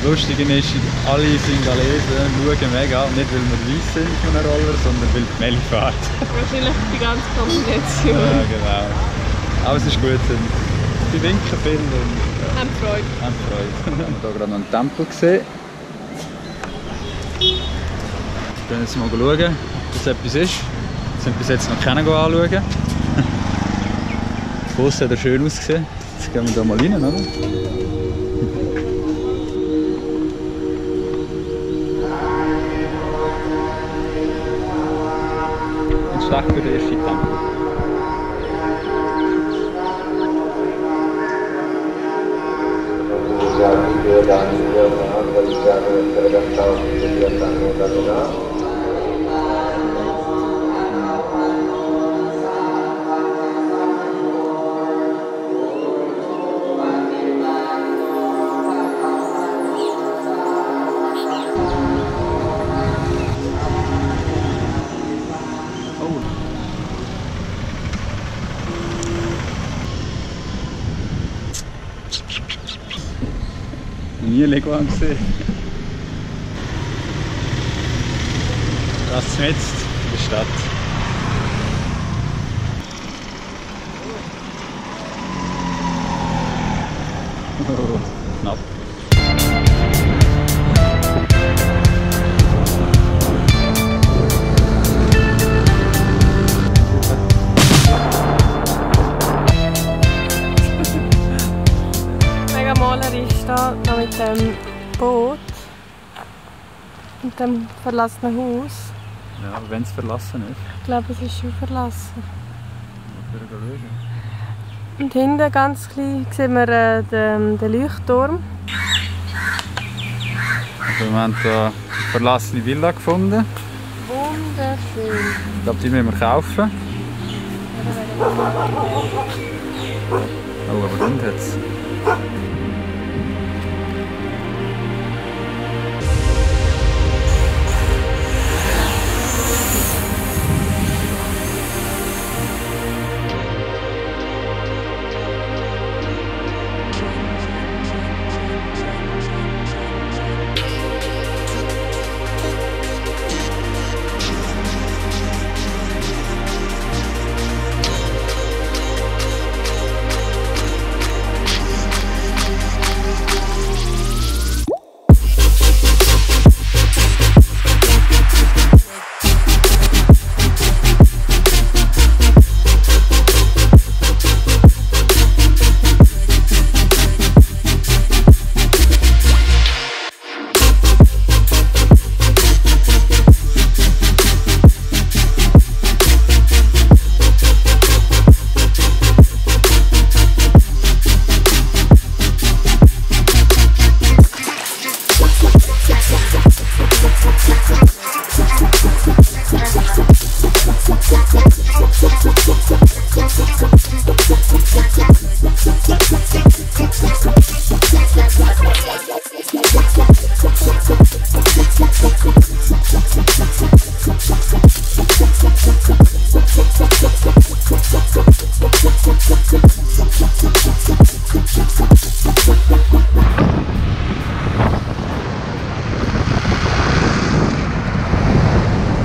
Lustige ist, alle Singalesen schauen mega, nicht weil wir weiss sind von einem Roller, sondern weil die Melli fährt. Wahrscheinlich die ganze Kombination. Ja, genau. Aber es ist gut, sie winken viel und Haben Freude. haben Freude. Wir haben hier gerade noch einen Tempel gesehen. Wir können jetzt mal schauen, ob das etwas ist. Wir sind bis jetzt noch keinen anschauen. Von aussen hat er schön ausgesehen. Jetzt gehen wir da mal rein, oder? Schlecht für den ersten Tempel. Nie Leguan gesehen. Das ist jetzt in der Stadt. Oh, knapp. Mega malerisch da noch mit dem Boot und dem verlassenen Haus. Ja, aber wenn es verlassen ist. Ich glaube, es ist schon verlassen. Wir schauen. Und hinten ganz klein sehen wir den Leuchtturm. Also wir haben hier eine verlassene Villa gefunden. Wunderschön. Ich glaube, die müssen wir kaufen. Oh, aber dann hat es.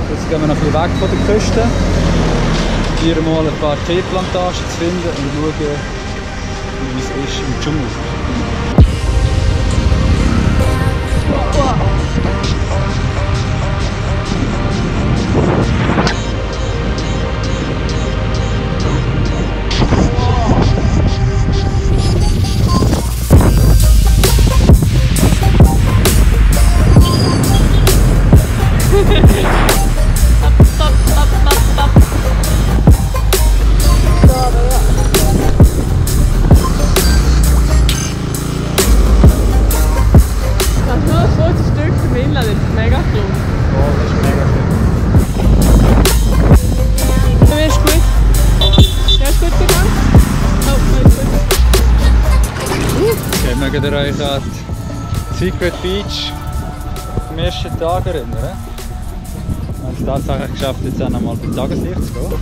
Jetzt gehen wir noch ein bisschen weg von der Küste. Hier mal ein paar Teeplantagen zu finden und schauen, wie es ist im Dschungel. Mögt ihr euch an die Secret Beach am ersten Tag erinnern? Wir haben es tatsächlich geschafft, jetzt auch noch mal beim Tageslicht zu gehen.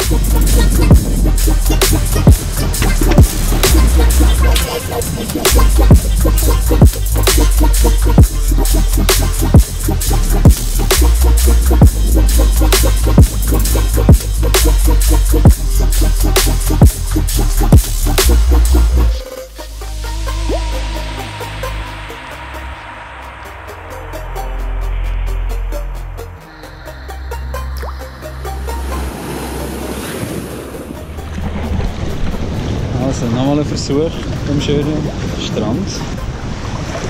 Besuch am schönen Strand.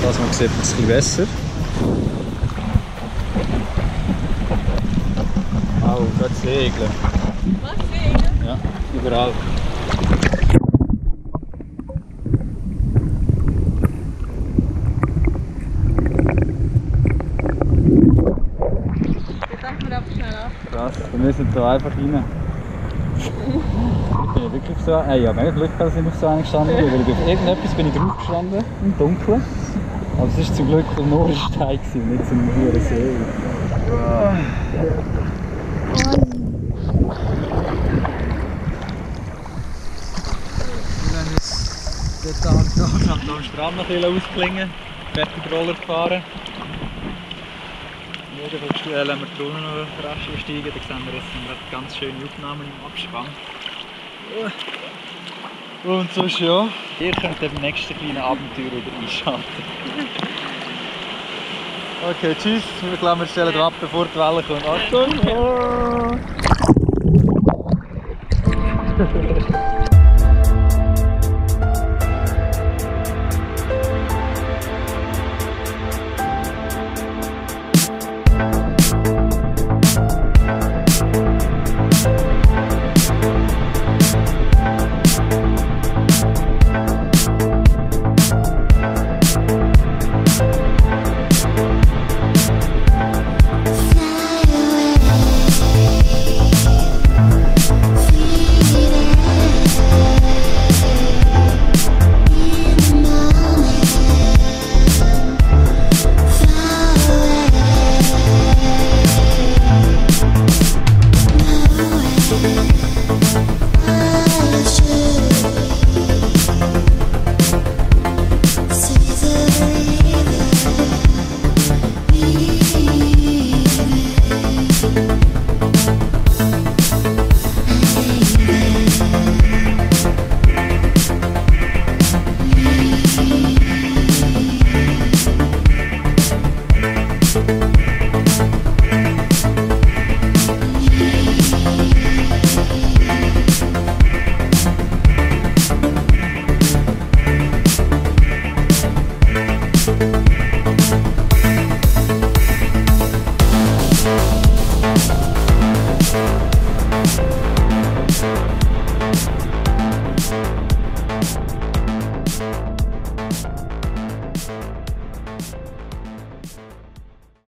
Das man sieht man es ein bisschen besser. Oh, dort segeln. Was, segeln? Ja, überall. Jetzt machen wir aber schnell ab. Krass, wir müssen da einfach rein. Ich bin wirklich so. Ich habe mega Glück, dass ich auf so einen gestanden bin, weil auf irgendetwas bin ich drauf gestanden, im Dunkeln. Aber es war zum Glück nur ein Stein und nicht so ein hoher See. Wir haben uns den Tag hier am Strand noch ein bisschen ausklingen, fertig Roller gefahren. Lassen wir die Drohne noch rasch steigen, dann sehen wir jetzt ganz schöne Aufnahmen im Abspann. Und sonst ja, ihr könnt beim nächsten kleinen Abenteuer wieder einschalten. Okay, tschüss, wir glauben, wir stellen ab, bevor die Welle kommt. Achtung!